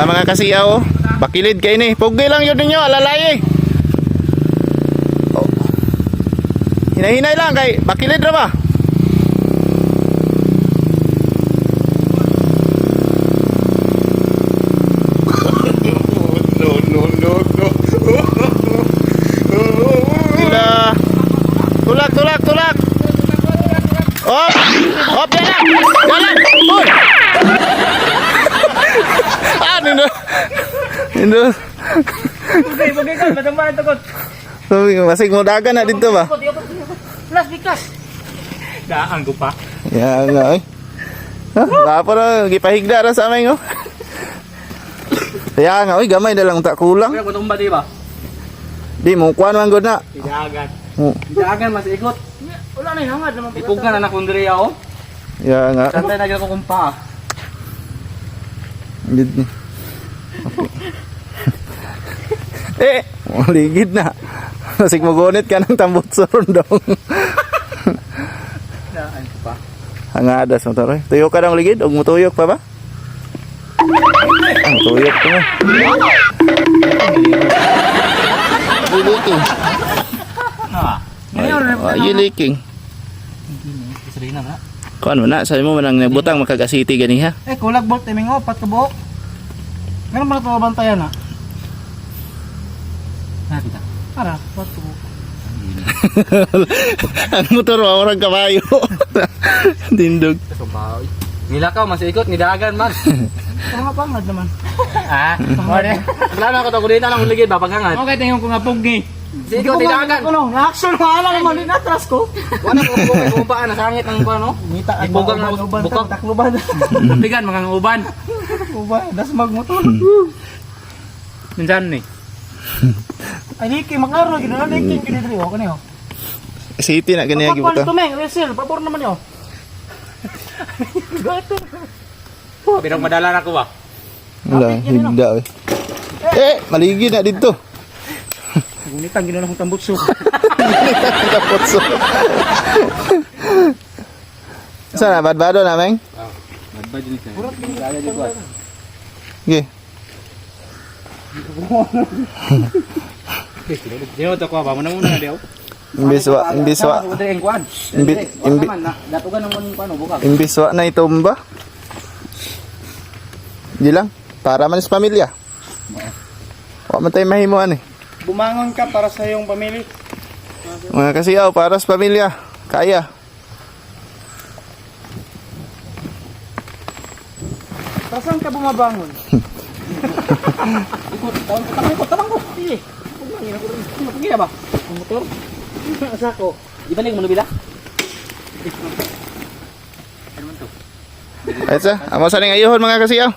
Ah, mga kasiyaw, oh. Bakilid kay ni. Pugay lang yun ninyo, alalay eh. Oh. Hinahinay lang kay bakilid ra ba? No, no, no, no. Sila. Tulak, tulak, tulak. Op! Op, yan na! Yan na! Uy! Ah, nindo. Nindo. Okay, okay ka, madama na takot. Sabi ko, masig mo dagan na dito ba? Las bikas. Daan ko pa. Yan nga eh. Ha, baka pa na, gipahigda ra sa amin oh. Kaya nga, oy, gamay na lang ta kulang. Kuya, kung ba di ba? Di mo kuan man gud na. Idagan. Oh, Idagan mas ikot. Wala na hangad naman. Ipugan na na kundri ako. Ya nga. Santay na gyud ko kumpa. Gid ni. Okay. Eh, maligid na. Masig mo gunit ka ng tambot sa rondong. Daan ko pa. Hangadas mo taroy. Tuyok ka ng ligid og mutuyok pa ba? Ang tuyok ko. Leaking. Ha. Ay, leaking. Isrina na. Kuan mo na, sabi mo manang nabutang makagasiti gani ha. Eh, kulag bolt timing oh, pat kabuok. Meron ba na bantayan na? Ha, kita. Para, pat kabuok. Ang motor mo, orang kabayo. Tindog. Nilakaw, mas ikot, nidagan man. Mga pangad naman. Ah, wala. Wala na ako to, kulit na lang uligid ba paghangad. Okay, tingnan ko nga pugni. Sige, nidagan. Ano, na-action nga lang naman, na-atras ko. Wala ko ko kung paan nasangit ang kuno. Ngita, Ibugang na bukang Takluban. Tapigan, mga uban. Uban, dasmag mo to. Minsan ni. Ay, Niki, maklaro, gano'n, Niki, gano'n, oh, kaniyo. City na gani Pagpapalit gibutang. to, meng, Resil, pabor naman yun. Gato. Pero madala na ko ba? Wala, higda eh. Eh, maligid na dito. Ngunit ang gano'n akong tambutso. Tapos. Sana badbado na meng? Badbad ni siya. Dala di ko. Okay. Dino to ko ba mo na muna diaw. Imbis wa, imbis wa, Kuan. Imbi- Datugan ang kuan bukag. imbis wa na itumba. Di lang, para man sa pamilya. Wa man tayo mahimuan eh. Bumangon ka para sa iyong pamilya. Mga kasiyaw, para sa pamilya. Kaya. Para saan ka bumabangon? Ikot, tawon ko, tabang ko, tabang ko. Sige. Pugna ba? Ang motor. Asa ko? Ibalik mo na bila. Ay sa, amo sa ning ayuhon mga kasiyaw.